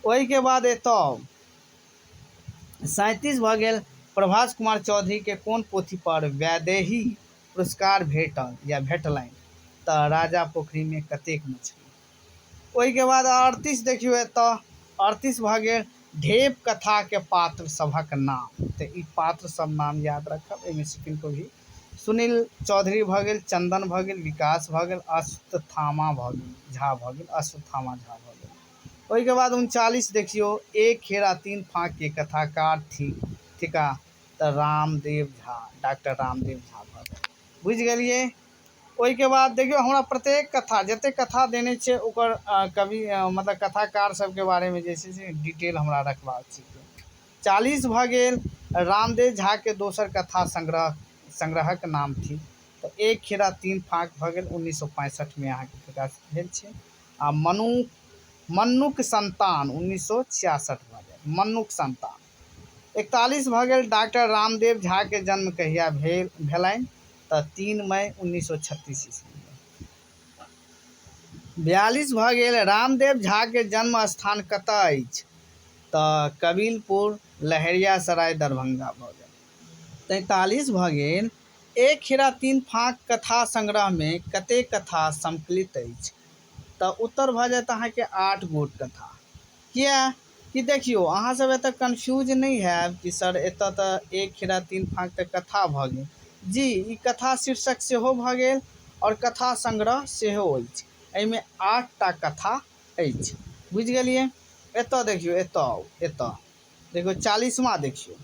ओहिके बाद एतऽ 37 भऽ गेल, प्रभास कुमार चौधरी के कोन पोथी पर वैदेही पुरस्कार भेटल या भेटलनि? तऽ राजा पोखरिमे कतेक मछली। ओहिके बाद 38 देखियौ, एतऽ 38 भऽ गेल, ढेप कथा के पात्र सभक नाम। तऽ ई पात्र सब नाम याद रखब, एहिमे से किनको भी, सुनील चौधरी भऽ गेल, चंदन भऽ गेल, विकास भऽ गेल, अश्वत्थामा भऽ गेल, झा भऽ गेल, अश्वत्थामा झा भऽ गेल। ओहिके बाद 39 देखियौ, एक खेरा तीन फाँक के कथाकार थिका? तऽ रामदेव झा, डॉक्टर रामदेव झा भऽ गेल, बुझि गेलियै? ओहिके बाद देखियौ, हमरा प्रत्येक कथा जतेक कथा देने छै ओकर कवि मतलब कथाकार सबके बारेमे जे छै से डिटेल हमरा रखबाक छै। 40 भऽ गेल, रामदेव झाके दोसर कथा संग्रहक नाम थिक? तऽ एक खेरा तीन फाँक भऽ गेल, 1965मे अहाँके प्रकाशित भेल छै। आ मन्नूक संतान 1966 भऽ गेल, मन्नूक संतान। 41 भऽ गेल, डॉक्टर रामदेव झाके जन्म कहिया भेलनि? तऽ 3 मई 1936 ईस्वी। 42 भऽ गेल, रामदेव झाके जन्म स्थान कतऽ अछि? तऽ कबिलपुर, लहेरियासराय, दरभंगा भऽ गेल। 43 भऽ गेल, एक खीरा तीन फाँक कथा संग्रहमे कतेक कथा सम्मिलित अछि? तऽ उत्तर भऽ जायत अहाँके 8 गोट कथा। किया कि देखियौ, अहाँ सब एतऽ कन्फ्यूज नहि हैब कि सर एतऽ तऽ एक खीरा तीन फाँक तऽ कथा भऽ गेल। जी, ई कथा शीर्षक सेहो भऽ गेल आओर कथा संग्रह सेहो अछि, एहिमे 8टा कथा अछि, बुझि गेलियै? एतऽ देखियौ, एतऽ आउ, एतऽ देखियौ 40वां देखियौ,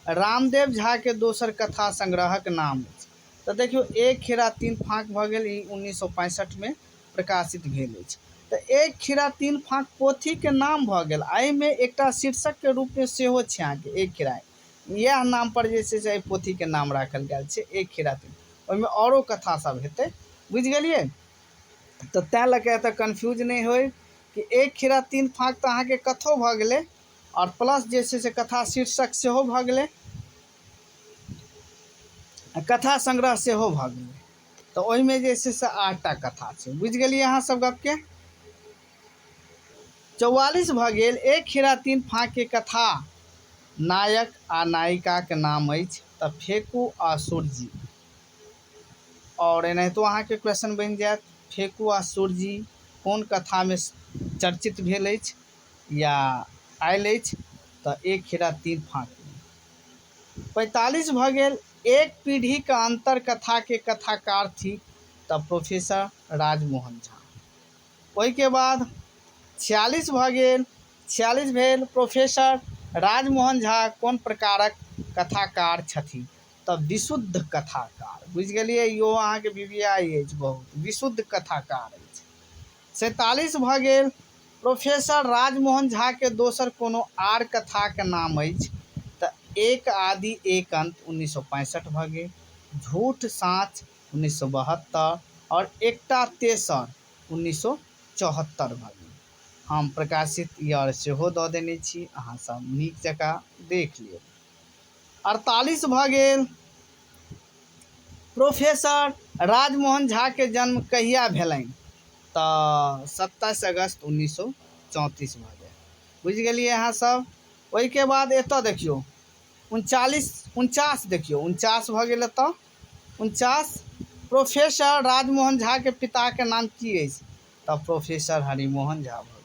रामदेव झाके दोसर कथा संग्रहक नाम अछि। तऽ देखियौ, एक खीरा तीन फाँक भऽ गेल, ई 1965मे प्रकाशित भेल अछि। तऽ एक खीरा तीन फाँक पोथीके नाम भऽ गेल, एहिमे एकटा शीर्षकके रूपमे सेहो छै अहाँके एक खीरा, इएह नाम पर जे छै से एहि पोथीके नाम राखल गेल छै, एक खीरा तीन। ओहिमे औरो कथा सब हेतै, बुझि गेलियै? तऽ तैँ लऽ कऽ एतऽ कन्फ्यूज नहि होइ कि एक खीरा तीन फाँक तऽ अहाँके कथो भऽ गेलै आओर प्लस जे छै से कथा शीर्षक सेहो भऽ गेलै, कथा संग्रह सेहो भऽ गेलै। तऽ ओहिमे जे छै से 8टा कथा छै, बुझि गेलियै अहाँ सब गपके? 44 भऽ गेल, एक खीरा तीन फाँक के कथा नायक आ नायिकाके नाम अछि? तऽ फेकू आ सुरजी। आओर एनाहितो अहाँके क्वेश्चन बनि जायत, फेकू आ सुरजी कोन कथामे चर्चित भेल अछि या आयल अछि? तऽ एक खीरा तीन फाँक। 45 भऽ गेल, एक पीढ़ीके अंतर कथाके कथाकार थिक? तऽ प्रोफेसर राजमोहन झा। ओहिके बाद 46 भऽ गेल, 46 भेल, प्रोफेसर राजमोहन झा कोन प्रकारक कथाकार छथि? तऽ विशुद्ध कथाकार, बुझि गेलियै? इहो अहाँके VVI अछि, बहुत विशुद्ध कथाकार अछि। 47 भऽ गेल, प्रोफेसर राजमोहन झाके दोसर कोनो आर कथाके नाम अछि? तऽ एक आदि एक अंत 1965 भऽ गेल, झूठ साँच 1972 आओर एकटा तेसर 1974 भऽ गेल। हम प्रकाशित ईयर सेहो दऽ देने छी, अहाँ सब नीक जकाँ देख लियौ। 48 भऽ गेल, प्रोफेसर राजमोहन झाके जन्म कहिया भेलनि? तऽ 27 अगस्त 1934 भऽ गेल, बुझि गेलियै अहाँ सब? ओहिके बाद एतऽ देखियौ 39, 49 देखियौ, 49 भऽ गेल एतऽ 49, प्रोफेसर राजमोहन झाके पिताके नाम की अछि? तऽ प्रोफेसर हरिमोहन झा भऽ गेल।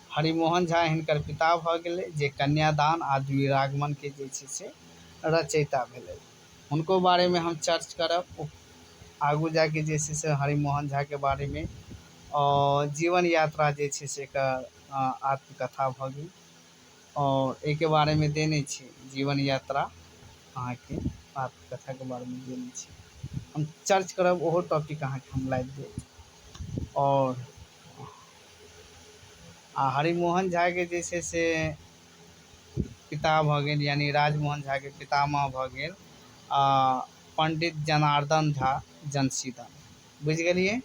हरिमोहन झा हिनकर पिता भऽ गेलै, जे कन्यादान आ द्विरागमनके जे छै से रचयिता भेलै। हुनको बारेमे हम चर्च करब आगू जाके जे छै से हरिमोहन झाके बारेमे। आओर जीवन यात्रा जे छै से एकर आत्मकथा भऽ गेल आओर एहिके बारेमे देने छी। जीवन यात्रा अहाँके आत्मकथाके बारेमे देने छी, हम चर्च करब ओहो टॉपिक अहाँके हम लाबि देब। आओर हरिमोहन झाके जे छै से पिता भऽ गेल, यानि राजमोहन झाके पितामह भऽ गेल पंडित जनार्दन झा जनसीदन। बुझि गेलियै?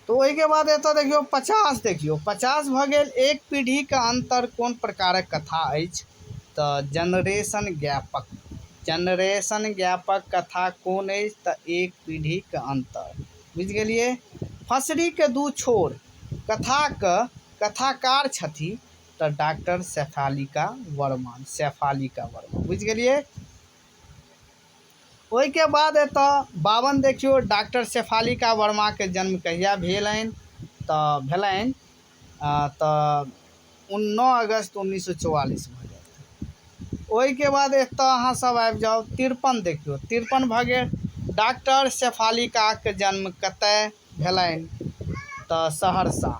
तऽ ओहिके बाद एतऽ देखियौ 50, देखियौ 50 भऽ गेल। एक पीढ़ीके अन्तर कोन प्रकारक कथा अछि? तऽ जनरेशन गैपक, जनरेशन गैपक कथा कोन अछि? तऽ एक पीढ़ीके अन्तर। बुझि गेलियै? फसरीके दू छोर कथाके कथाकार छथि तऽ डॉक्टर शेफालिका वर्मा, शेफालिका वर्मा। बुझि गेलियै? ओहिके बाद एतऽ 52 देखियौ, डॉक्टर शेफालिका वर्माके जन्म कहिया भेलनि? तऽ भेलनि तऽ 9 अगस्त 1944 भऽ जायत। ओहिके बाद एतऽ अहाँ सब आबि जाउ 53 देखियौ, 53 भऽ गेल। डॉक्टर शेफालिकाके जन्म कतय भेलनि? तऽ सहरसा।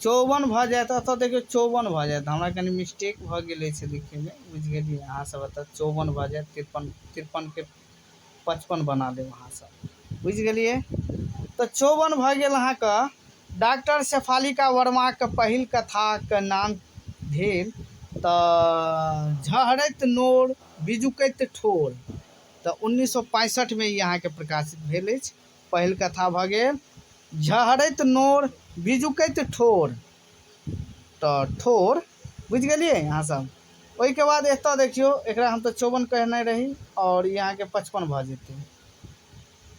54 भऽ जायत। एतऽ देखियौ 54 भऽ जायत, हमरा कनि मिस्टेक भऽ गेल अछि लिखैमे, बुझि गेलियै अहाँ सब? एतऽ 54 भऽ जायत, 53 के 55 बना देब अहाँ सब। बुझि गेलियै? तऽ 54 भऽ गेल अहाँके। डॉक्टर शेफालिका वर्माके पहिल कथाके नाम भेल तऽ झहरैत नोर बिजुकैत ठोर। तऽ 1965 मे ई अहाँके प्रकाशित भेल अछि। पहिल कथा भऽ गेल झहरैत नोर बिजुकैत ठोर, तऽ ठोर। बुझि गेलियै अहाँ सब? ओहिके बाद एतऽ देखियौ, एकरा हम तऽ 54 कहने रही आओर ई अहाँके 55 भऽ जेतै।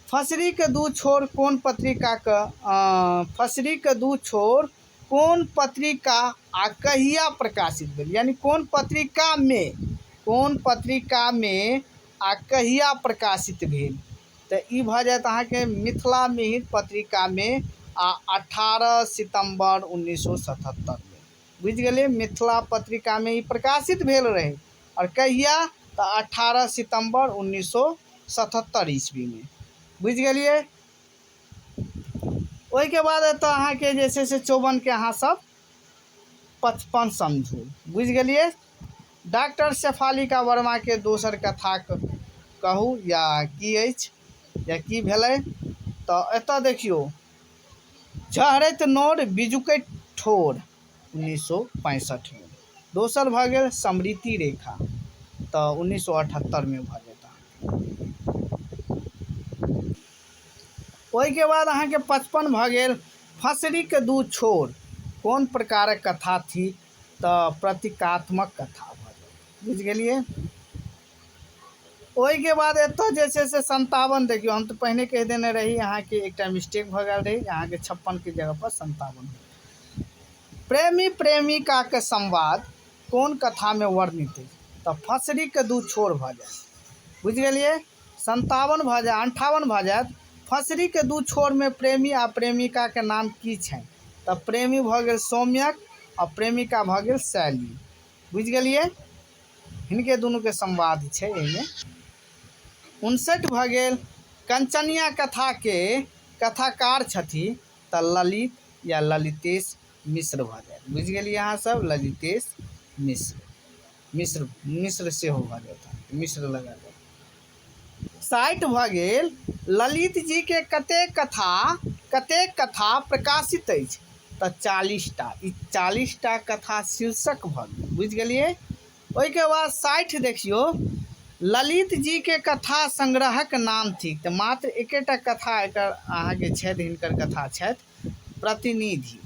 फसरीके दू छोर कोन पत्रिकाके, फसरीके दू छोर कोन पत्रिका आ कहिया प्रकाशित भेल? यानी कोन पत्रिकामे, कोन पत्रिकामे आ कहिया प्रकाशित भेल? तऽ ई भऽ जायत अहाँके मिथिला मिहिर पत्रिकामे आ 18 सितम्बर 1977 मे। बुझि गेलियै? मिथिला पत्रिकामे ई प्रकाशित भेल रहै आओर कहिया? तऽ 18 सितम्बर 1977 ईस्वीमे। बुझि गेलियै? ओहिके बाद एतऽ अहाँके जे छै से 54 के अहाँ सब 55 समझू। बुझि गेलियै? डॉक्टर शेफालिका वर्माके दोसर कथा कहू या की अछि या की भेलै? तऽ एतऽ देखियौ झहरैत नोर बिजुकैत ठोर 1965 मे। दोसर भऽ गेल समृति रेखा, तऽ 1978 मे भऽ जायत अहाँके। ओहिके बाद अहाँके 55 भऽ गेल। फसरीके दू छोर कोन प्रकारक कथा थिक? तऽ प्रतीकात्मक कथा भऽ जायत। बुझि गेलियै? ओहिके बाद एतऽ जे छै से 57 देखियौ, हम तऽ पहिने कहि देने रही अहाँके, एकटा मिस्टेक भऽ गेल रही, अहाँके 56 के जगह पर 57। प्रेमी प्रेमिका के संवाद कोन कथामे वर्णित अछि? तऽ फसरीके दू छोर भऽ जायत। बुझि गेलियै? 57 भऽ जायत, 58 भऽ जायत। फसरीके दू छोरमे प्रेमी आ प्रेमिकाके नाम की छनि? तऽ प्रेमी भऽ गेल सौम्यक आ प्रेमिका भऽ गेल शैली। बुझि गेलियै? हिनके दुनूके संवाद छै एहिमे। 59 भऽ गेल। कंचनिया कथाके कथाकार छथि तऽ ललित या ललितेश मिश्र भऽ जायत। बुझि गेलियै अहाँ सब? ललितेश मिश्र, मिश्र मिश्र सेहो भऽ जायत, मिश्र लगा देब। 60 भऽ गेल। ललित जी के कतेक कथा प्रकाशित अछि? तऽ 40 टा। ई 40 टा कथा शीर्षक भऽ गेल। बुझि गेलियै? ओहिके बाद 60 देखियौ, ललित जी के कथा संग्रहक नाम थिक। तऽ मात्र एकेटा कथा एकर अहाँके छथि, हिनकर कथा छथि प्रतिनिधि,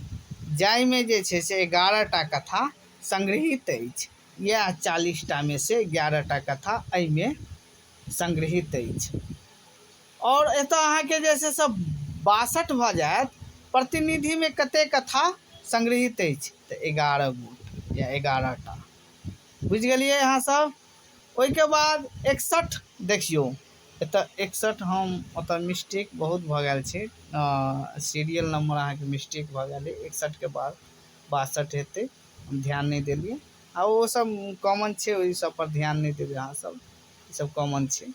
जाहिमे जे छै से 11 टा कथा संग्रहित अछि। इएह 40 टा मे से 11 टा कथा एहिमे संग्रहित अछि। और एतऽ अहाँके जे छै से 62 भऽ जायत। प्रतिनिधिमे कतेक कथा संग्रहित अछि? तऽ 11 गोट या 11 टा। बुझि गेलियै अहाँ सब? ओहिके बाद 61 देखियौ, एतऽ 61 हम ओतऽ मिस्टेक बहुत भऽ गेल छै, सीरियल नंबर अहाँके मिस्टेक भऽ गेल। 61 के बाद 62 हेतै, हम ध्यान नहि देलियै। आ ओ सब कॉमन छै, ओहि सब पर ध्यान नहि देबै अहाँ सब, ई सब कॉमन छै।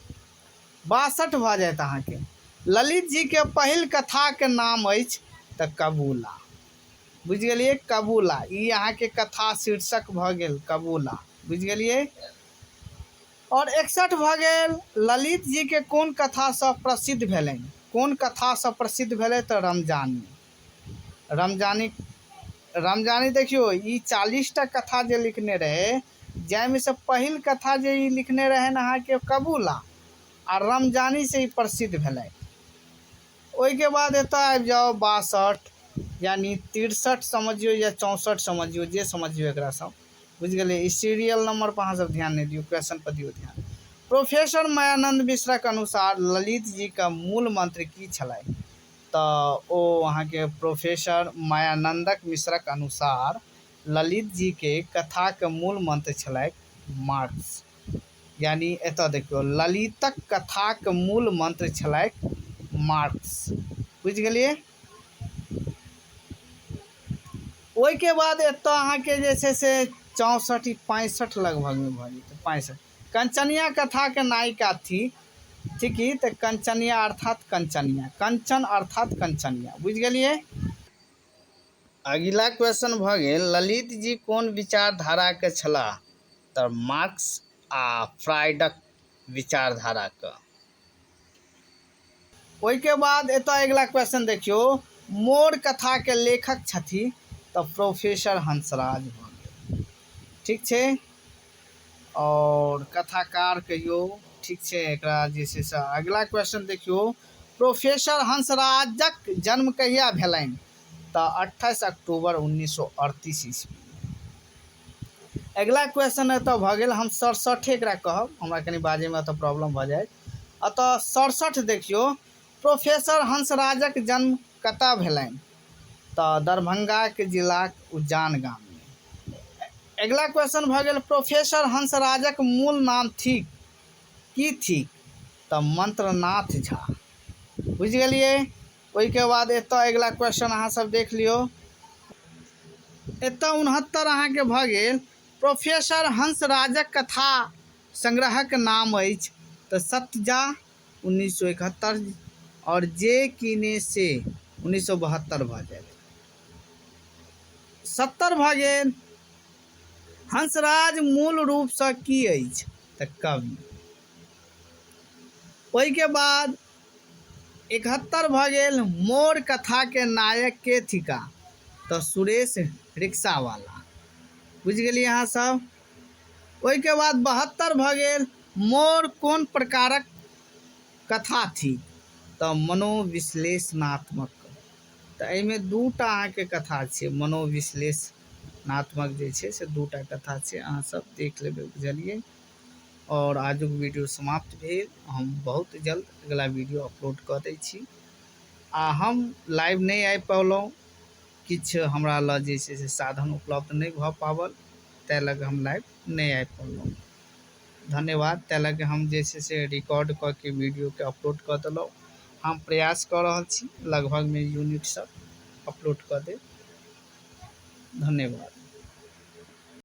62 भऽ जायत अहाँके। ललित जी के पहिल कथाके नाम अछि तऽ कबूला। बुझि गेलियै? कबूला ई अहाँके कथा शीर्षक भऽ गेल, कबूला। बुझि गेलियै? आओर 61 भऽ गेल, ललित जी के कोन कथासँ प्रसिद्ध भेलनि? कोन कथासँ प्रसिद्ध भेलै? तऽ रमजानी। रमजानी, रमजानी देखियौ, ई 40टा कथा जे लिखने रहै, जाहिमे से पहिल कथा जे ई लिखने रहनि अहाँके कबूला, आ रमजानी से ई प्रसिद्ध भेलै। ओहिके बाद एतऽ आबि जाउ 62, यानी 63 समझियौ या 64 समझियौ, जे समझियौ एकरा सब। बुझि गेलियै? ई सीरियल नंबर पर अहाँ सब ध्यान नहि दियौ, क्वेश्चन पर दियौ ध्यान। प्रोफेसर मायानंद मिश्रक अनुसार ललित जी के मूल मंत्र की छलै? तऽ ओ अहाँके प्रोफेसर मायानंदक मिश्रक अनुसार ललित जी के कथाके मूल मंत्र छलै मार्क्स। यानी एतऽ देखियौ, ललितक कथाके मूल मंत्र छलै मार्क्स। बुझि गेलियै? ओहिके बाद एतऽ अहाँके जे छै से 64 65 लगभगमे भऽ जेतै, 65। कंचनिया कथाके नायिका थी तऽ कंचनिया अर्थात कंचनिया, कंचन अर्थात कंचनिया। बुझि गेलियै? अगिला क्वेश्चन भऽ गेल, ललित जी कोन विचारधाराके छलाह? तऽ मार्क्स आ फ्राइडक विचारधाराके। ओहिके बाद एतऽ अगिला क्वेश्चन देखियौ, मोर कथाके लेखक छथि तऽ प्रोफेसर हंसराज भऽ गेल। ठीक छै? और कथाकार कहियौ, ठीक छै। एकरा जे छै से अगिला क्वेश्चन देखियौ, प्रोफेसर हंसराजक जन्म कहिया भेलनि? तऽ 28 अक्टूबर 1938 ईस्वी। अगिला क्वेश्चन एतऽ भऽ गेल, हम 67 एकरा कहब, हमरा कनि बाजैमे एतऽ प्रॉब्लम भऽ जायत। एतऽ 67 देखियौ, प्रोफेसर हंसराजक जन्म कतऽ भेलनि? तऽ दरभंगाके जिलाक उजान गाममे। अगिला क्वेश्चन भऽ गेल, प्रोफेसर हंसराजक मूल नाम थिक की थिक? तऽ मंत्रनाथ झा। बुझि गेलियै? ओहिके बाद एतऽ अगिला क्वेश्चन अहाँ सब देख लियौ। एतऽ 69 अहाँके भऽ गेल, प्रोफेसर हंसराजक कथा संग्रहक नाम अछि तऽ सतजा 1971 और जे कीने से 1972 भऽ जायत। 70 भऽ गेल, हंसराज मूल रूपसँ की अछि? तऽ कवि। ओहिके बाद 71 भऽ गेल, मोर कथाके नायक के थिका? तऽ सुरेश रिक्शावाला। बुझि गेलियै अहाँ सब? ओहिके बाद 72 भऽ गेल, मोर कोन प्रकारक कथा थिक? तऽ मनोविश्लेषणात्मक। तऽ एहिमे दूटा अहाँके कथा छै, मनोविश्लेषणात्मक जे छै से दूटा कथा छै, अहाँ सब देख लेबै। बुझलियै? और आजुक वीडियो समाप्त भेल। हम बहुत जल्द अगला वीडियो अपलोड कऽ दै छी। आ हम लाइव नहि आबि पौलहुँ, किछु हमरा लग जे छै से साधन उपलब्ध नहि भऽ पाओल, ताहि लऽ कऽ हम लाइव नहि आबि पौलहुँ। धन्यवाद। ताहि लऽ कऽ हम जे छै से रिकॉर्ड कऽ के वीडियोके अपलोड कऽ देलहुँ। हम प्रयास कऽ रहल छी लगभगमे यूनिट सब अपलोड कऽ देब। धन्यवाद।